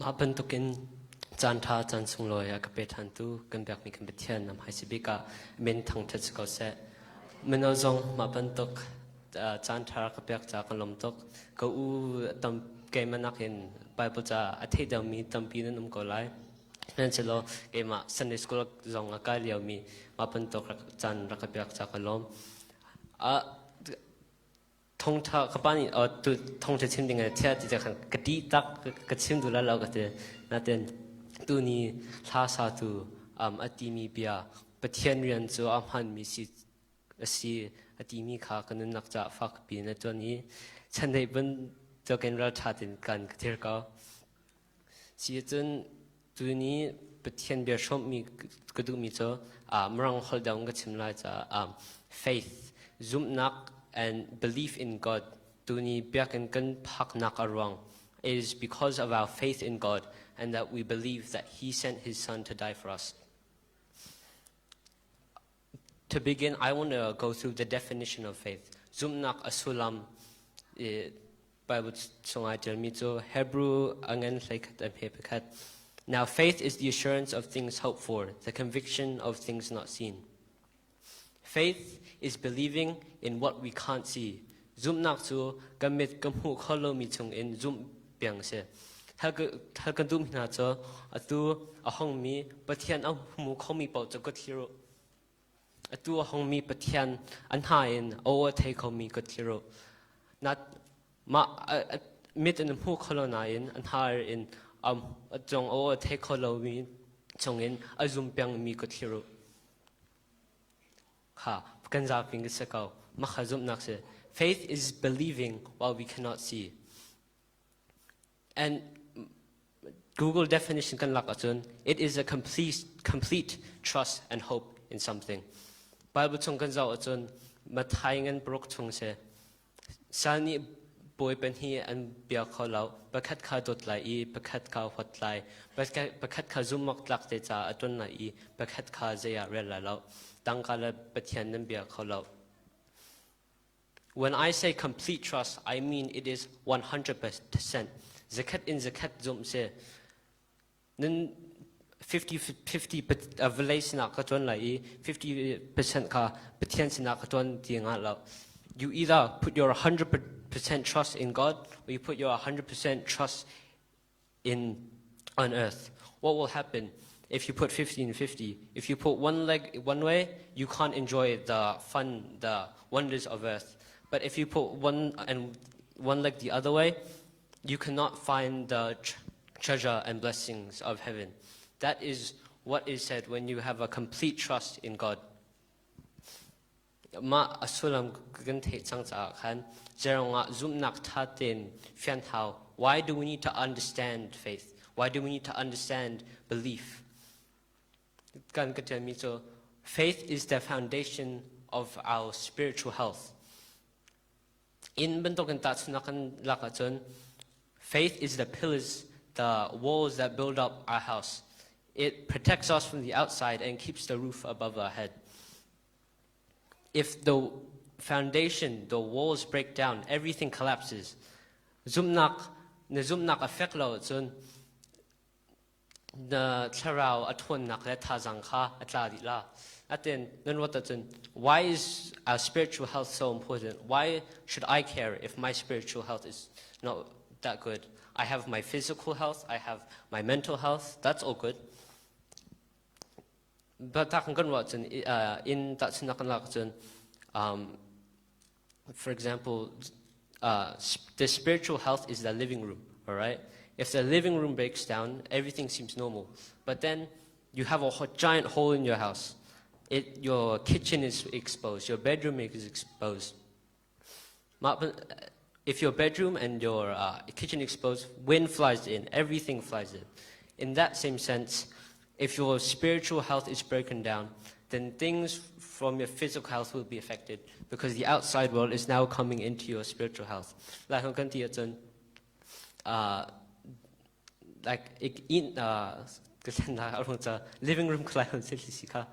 Mah bantukin caan ṭha caan sunglawi a ka pe ṭhantu kan biakmi kan Pathian nam hai si bik ah min thangṭhat si ko seh. Mino zong mah bantuk caan ṭha ka pek ca kan lawm tuk. Ka u tam keimah nakin Bible ca a thei deuhmi tampi nan um ko lai. Sihmanhsehlaw keimah Sunday school zong a kai liomi mah bantuk caan rak ka pek ca ka lawm. Thawngṭha ka pa nih thawngṭha chim ding thiah ti khan ka ṭih tak ka chim duh lai lo ka ti. Nain tuni hla satu a timi bia Pathian rian cu a hmaanmi si a si a timi kha ka nunnak caah fakpi in a ṭuan i chandeih bantukin ralṭha tein kan ka thir ko. Si cun tuni Pathian bia hrawmhmi ka duhmi cu Mirang holh deuh in ka chim lai caah faith, zumhnak and belief in God tuni biakinn kan phaknak a ruang is because of our faith in God and that we believe that He sent His Son to die for us. To begin, I want to go through the definition of faith. Zumhnak a sullam Bible chungah ṭialmi cu Hebrew a ngan 11 a hme pakhat. Now faith is the assurance of things hoped for, the conviction of things not seen. Faith is believing in what we can't see. Zumhnak cu kan mit kan hmuh kho lomi chungin zumh piang si. Thal kan duh hna cu atu a hongmi Pathian a hmu khomi paoh cu ka thlir u. Atu a hongmi Pathian an hna in aw a thei khomi ka thlir u. Nat mah mit in hmu kho lo nain an har in a cung aw a thei kho lomi chungin a zum pengmi ka thlir u. Kha kan zapi ka si ko. Mah kha zumhnak si. Faith is believing while we cannot see. And Google definition kan lak ahcun it is a complete trust and hope in something. Bible chung kan zoh ahcun Matthai ngan paruk chung si. Sal nih bawi pahnih an bia kho lo. Pakhat kha dawt lai i pakhat kha huat lai. Pakhat kha zumhawk tlak te caah a ṭuan lai i pakhat kha zei ah rel lai lo. Tangka le Pathian nan bia kho lo. When I say complete trust, I mean it is 100%. Zakhat in zakhat zumh si. Nan 50 50 vawlei sinah ka ṭuan lai i 50% kha Pathian sinah ka ṭuan ti nga lo. You either put your 100% trust in God or you put your 100% trust in on earth. What will happen if you put 50 and 50? If you put one leg one way, you can't enjoy the fun, the wonders of earth. But if you put one and one leg the other way, you cannot find the treasure and blessings of heaven. That is what is said when you have a complete trust in God. Mah a sullam kan theih cang caah khan zeirangah zumhnak ṭha tein fian hau. Why do we need to understand faith? Why do we need to understand belief? Kan ka ṭialmi cu faith is the foundation of our spiritual health. Inn bantukin tahchunhnak kan lak ahcun faith is the pillars, the walls that build up our house. It protects us from the outside and keeps the roof above our head. If the foundation, the walls break down, everything collapses. Zumhnak, na zumhnak a fek lo ahcun na thlarau a ṭhawnnak le thazaang kha a tla dih la. Atin nan ruat ahcun why is our spiritual health so important? Why should I care if my spiritual health is not that good? I have my physical health, I have my mental health, that's all good. But tak kan ruah cun in tahchunhnak kan lak cun for example the spiritual health is the living room all right if the living room breaks down everything seems normal but then you have a giant hole in your house it your kitchen is exposed your bedroom is exposed if your bedroom and your kitchen exposed, wind flies in, everything flies in. In that same sense, if your spiritual health is broken down, then things from your physical health will be affected because the outside world is now coming into your spiritual health. Like kan ti ahcun like in ka thlen a rung ca living room khlai hon se si kha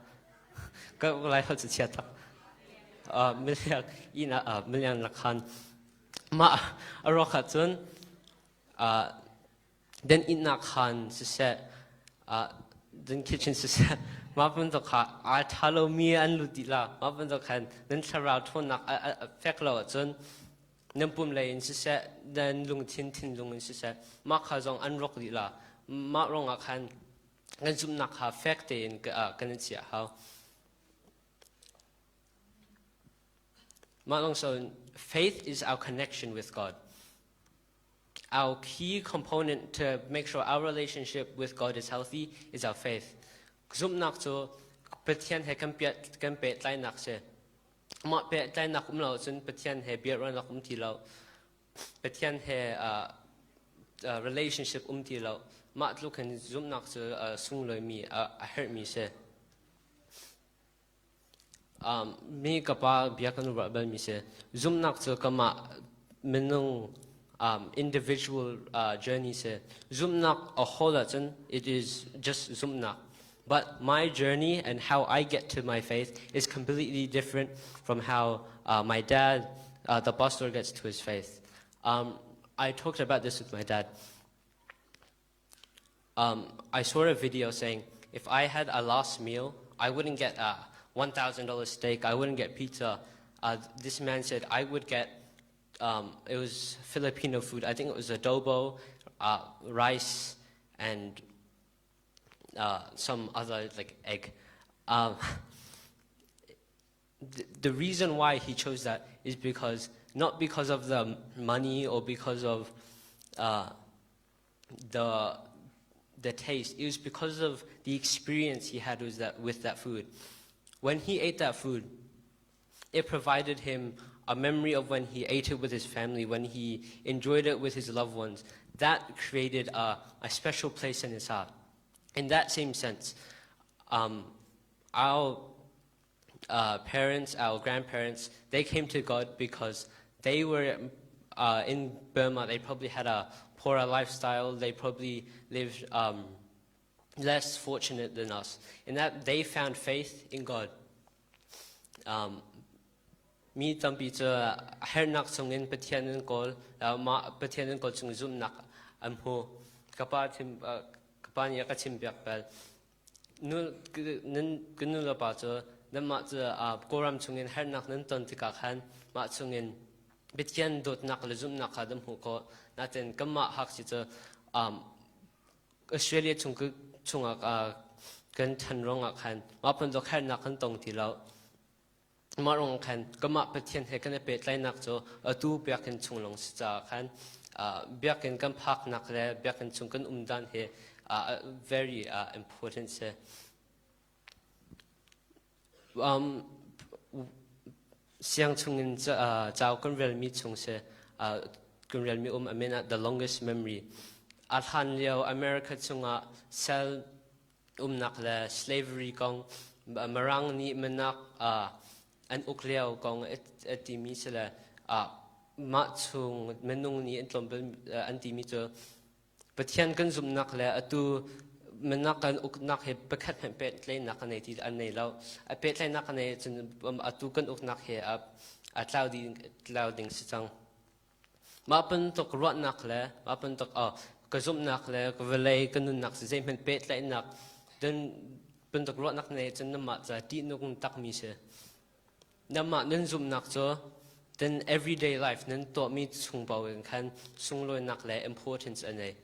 ka lai hol chia tak miliang ina miliang lakhan ma a ro kha cun. Then ihnak khaan siseh, then kitchen siseh, mah bantuk kha aa ṭha lomi an lut dih la. Mah bantuk khan nan thlarau ṭhawnnak a fek lo ahcun nan pum lei in siseh, nan lungthin thinlung in siseh, mah kha zong an rawk dih la. Mah ruangah khan kan zumhnak kha fek tein kan i chiah hau. Mah lawng so faith is our connection with God. Our key component to make sure our relationship with God is healthy is our faith. Zumhnak cu Pathian he kan piat kan pehtlainak si. Mah pehtlainak um lo cun Pathian he biaruahnak um ti lo. Pathian he relationship um ti lo. Mah tluk hin zumhnak cu sunglawi a herhmi si. Mi ka pa bia kan ruah balmi si. Zumhnak cu kamah minung individual journey si. Zumhnak a whole ahcun it is just zumhnak. But my journey and how I get to my faith is completely different from how my dad, the pastor, gets to his faith. I talked about this with my dad. I saw a video saying if I had a last meal, I wouldn't get a $1,000 steak, I wouldn't get pizza. This man said I would get, it was Filipino food. I think it was adobo, rice, and some other like egg. The reason why he chose that is because not because of the money or because of the taste. It was because of the experience he had with that food. When he ate that food, it provided him a memory of when he ate it with his family, when he enjoyed it with his loved ones. That created a special place in his heart. In that same sense, our parents, our grandparents, they came to God because they were in Burma. They probably had a poorer lifestyle. They probably lived less fortunate than us. In that, they found faith in God. Mi tampi cu hernak chungin Pathian an kawl, mah Pathian an kawl chung zumhnak an hmu. Ka pa chim, ka pa nih a ka chimpiak bal. Ka nu le pa cu nanmah cu Kawlram chungin harnak nan ton tikah khan mah chungin Pathian dawtnak le zumhnak kha nan hmuh khawh. Nain kanmah hak si cu Australia chung chungah kan ṭhan ruangah khan mah bantuk harnak kan tong ti lo. Mah ruangah khan kanmah Pathian he kan i pehtlaihnak cu atu biakinn chung lawng si caah khan biakinn kan phaknak le biakinn chung kan um dan hi very important si. Siang chungin cauk kan relmi chung si kan relmi um a min ah The Longest Memory. A hlan lio America chungah cell umnak le slavery kong Mirang nih minak an uk lio kong a timi si le mah chung minung nih an tlawm an timi cu Pathian kan zumhnak le atu minak kan uknak he pakhat hmanh pehtlaihnak an nei ti an nei lo. A pehtlaihnak an nei cun atu kan uknak he a tlau ding tlau ding si cang. Mah bantuk ruahnak le mah bantuk ka zumhnak le ka vawlei ka nunnak si zeihmanh pehtlaihnak dun bantuk ruahnak nei cun namah ca ṭihnung takmi si. Namah nan zumhnak cu then everyday life nan tuahmi chung paoh in khan sunglawinak le importance a nei.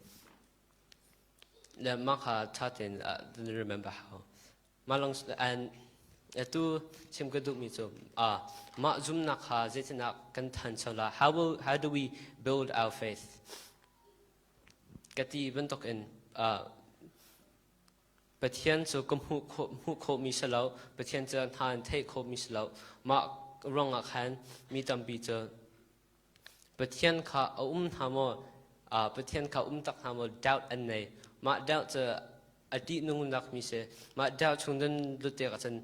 Le mah kha ṭha tein remember how. Mah lawng and atu chim ka duhmi cu mah zumnak kha zeitindah kan thancho la? How do we build our faith? Ka ti bantuk in Pathian cu ka hmuh khawhmi si lo, Pathian cu hna in theih khawhmi si lo. Mah ruangah khan mi tampi cu Pathian kha a um hna maw, Pathian kha um tak hna maw doubt an nei. Mah doubt cu a ṭihnung nakmi si. Mah doubt chung nan lut tik ahcun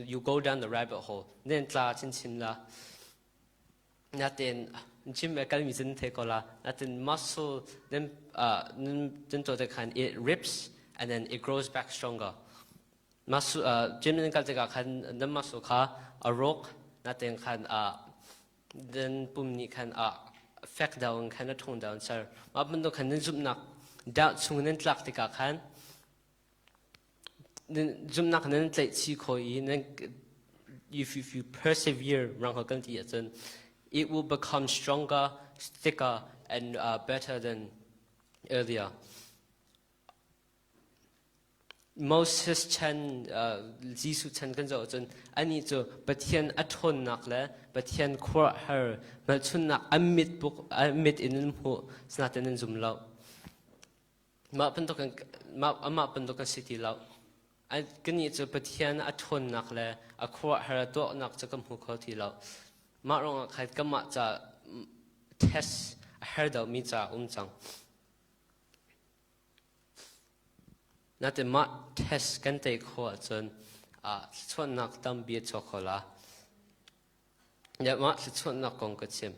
you go down the rabbit hole. Nan tla chinchin la. Natin chim e kalmi cun thei ko la. Natin muscle nan nan tuah tik khan it rips and then it grows back stronger. Muscle gym nan kal tikah khan nan muscle kha a rawk natin khan nan pum nih khan a fek deuh in khan a ṭhawng deuh in ser. Mah bantuk khan nan zumhnak. Doubt chung nan tlak tikah khan zumhnak nan tlaih chih khawh i nan if you persevere rang kan ti ahcun it will become stronger, thicker and better than earlier. Moses chan, Jesuh chan kan zoh ahcun anih cu Pathian a ṭhawnnak le Pathian khuaruahhar hmelchunhnak an mit buk an mit in an hmuh sinain an zum lo. Mah bantuk mah amah bantuk kan si ti lo. Kannih cu Pathian a ṭhawnnak le a khuaruahhar a tuahnak cu kan hmu kho ti lo. Mah ruangah khan kanmah ca test a her deuhmi ca a um cang. Natin mah test kan tei khawh ahcun thluachuahnak tampi a chuak kho la. Mah thluachuahnak kong ka chim.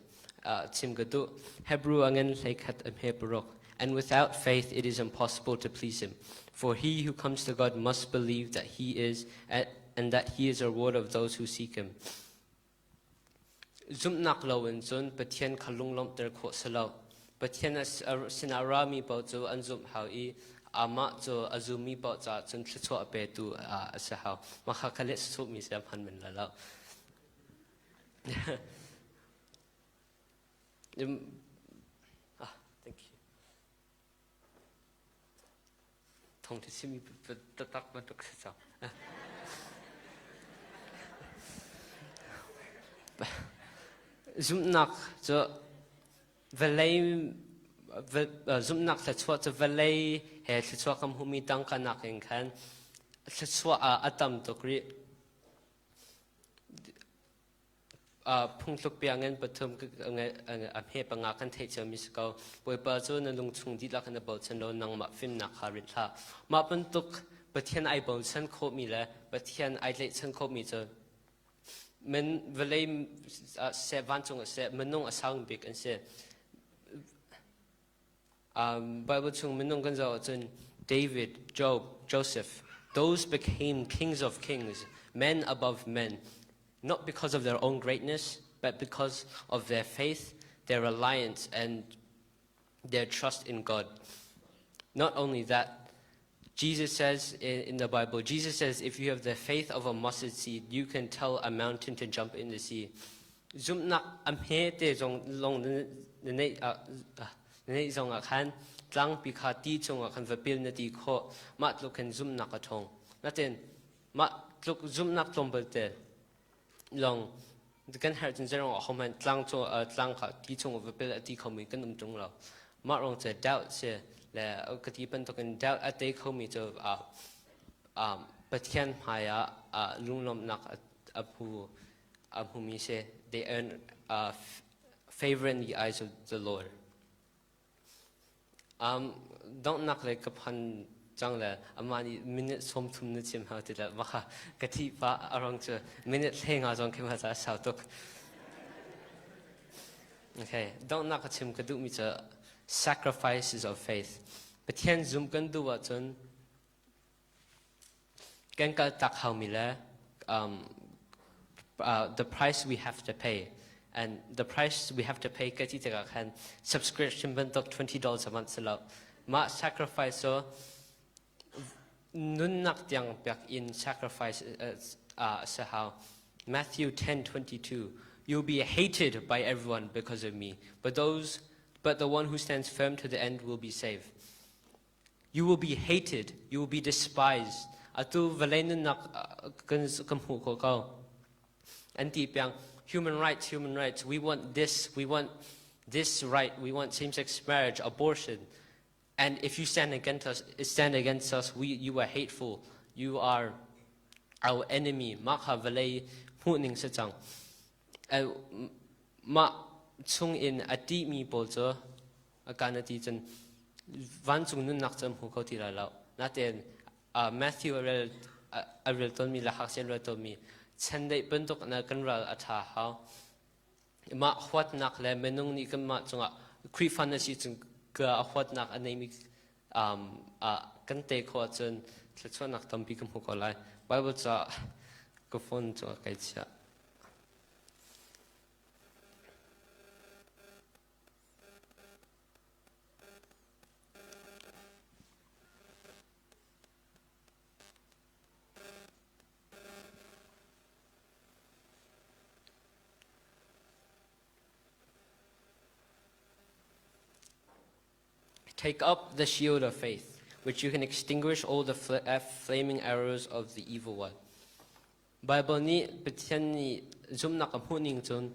Chim ka duh. Hebrew a ngan 11 a hme paruk. And without faith it is impossible to please him. For he who comes to God must believe that he is and that he is a reward of those who seek him. Zumhnak loin cun Pathian kha lunglawmhter khawh si lo. Pathian sinah a rami paoh cu an zumh hau i amah cu a zummi paoh caah cun thluachuah a petu a si hau. Mah kha kha leh sawhmi si a hman men lai lo. Thank you. Thawngṭha chimmi taktak bantuk si cang. Zumhnak cu vawlei zumhnak thluachuah cu vawlei he thluachuah kan hmuhmi tangka nakin khan thluachuah ah a tam tuk rih. Phungthluk bia ngan pathum a hme panga kan theih ciomi si ko. Bawipa cu na lungchung dihlak in na bochan law nangmah fimnak kha rit hlah. Mah bantuk Pathian ai bochan khawhmi le Pathian ai tlaihchan khawhmi cu men vawlei seh vancung ah seh minung a sang bik an si. Bible chung minung kan zoh ahcun David, Job, Joseph, those became kings of kings, men above men, not because of their own greatness, but because of their faith, their reliance, and their trust in God. Not only that, Jesus says in the Bible, Jesus says, if you have the faith of a mustard seed, you can tell a mountain to jump in the sea. Zumhnak a hme te zong lawng na neih zong ah khan tlangpi kha ti chungah khan va pil na ti khawh. Mah tluk khin zumhnak a ṭhawng. Natin mah tluk zumhnak tlawmpal te lawng kan herh cun zeirong ah hohmanh tlang cu tlang kha ti chung va pil a ti khomi kan um ṭung lo. Mah ruang cu doubt si le ka ti bantukin doubt a tei khomi cu Pathian hmai ah lunglawmhnak a hmu a hmumi si. They earn favor in the eyes of the Lord. Donghnak le ka phan cang le amah nih minute 30 na chim hau ti le maka ka thi pa arang cu minute 15 zong khi ma ca sau tuk. Okay, donghnak ka chim ka duhmi cu sacrifices of faith. Pathian zum kan duh ahcun Kan kaltak haumi le the price we have to pay and the price we have to pay ka ti tikah khan subscription bantuk $20 a month si lo. Mah sacrifice cu nunnak tiang pek in sacrifice a si hau. Matthew 10:22 You'll be hated by everyone because of me, but those but the one who stands firm to the end will be saved. You will be hated, you will be despised. Atu vawlei nunnak kan kan hmuh khawh ko. An ti piang human rights, human rights. We want this, we want this right. We want same-sex marriage, abortion. And if you stand against us, stand against us, we, you are hateful. You are our enemy. Mah kha vawlei hmuhning si cang. Mah chung in a ṭihmi pawl cu a kan a ti cun vancung nunnak cu an hmu kho ti lai lo. Natein Matthew a rel a rel tawnmi le Hak rel tawnmi chendeih bantuk na kan ral a ṭha hau. Mah huatnak le minung nih kanmah cungah Khrihfa na si cun ka a huatnak a neimi kan te khawh ahcun thluachuahnak tampi ka hmu ko lai. Bible ca ka phone cungah kai chiah. Take up the shield of faith, which you can extinguish all the flaming arrows of the evil one. Bible nih Pathian nih zumhnak a hmuh ning cun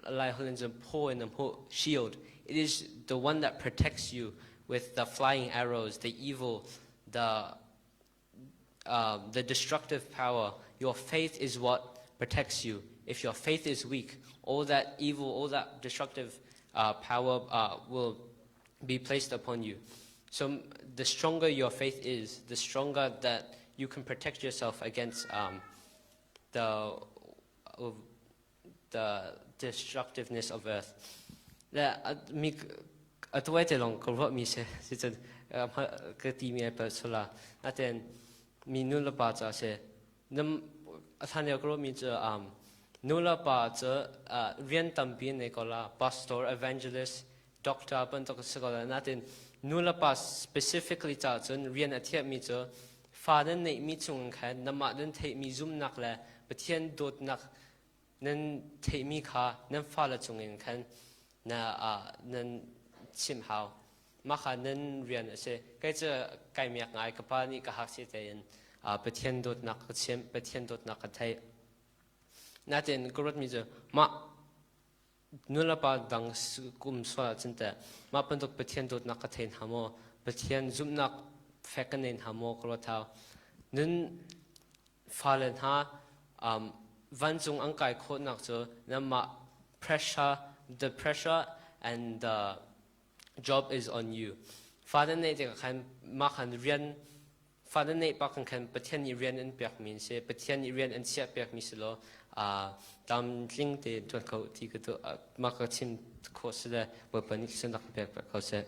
Lai holh in cun phaw in a hmuh shield. It is the one that protects you with the flying arrows, the evil, the destructive power. Your faith is what protects you. If your faith is weak, all that evil, all that destructive power will be placed upon you. So the stronger your faith is, the stronger that you can protect yourself against the destructiveness of earth. Le mi atuai te long ka ruah mi se si cun ka ti mi ai pal sula naten mi nu le pa ca se nam athan ka ruah mi cu nu le pa cu rian tampi nei ko la pastor evangelist doctor bantuk si ko la natin nu le pa specifically ca cun rian a thiah mi cu fa nan neih mi chung khan namah nan theih mi zumnak le Pathian dawtnak nan theih mi kha nan fale chungin khan na nan chimh hau mah kha nan rian a si kei cu kai miak ngai ka pa nih ka hak si tein Pathian dawtnak ka chimh Pathian dawtnak ka theih natin ka ruat mi cu mah Nulepa dang kum sual ahcun teh mah bantuk Pathian dawtnak ka thei hna maw? Pathian zumhnak fek ka nei hna maw ka ruat hau. Nun fale hna vancung an kai khawhnak cu nanmah pressure, the pressure and the job is on you. Fa nan neih tikah khan mah khan rian fa nan neih bak khan Pathian nih rian an pekmi an si. Pathian nih rian an chiah piakmi si law tlamtling te tuan kho ti ka tu mah ka chim khawh si le Bawipa nih sunak pek ko seh.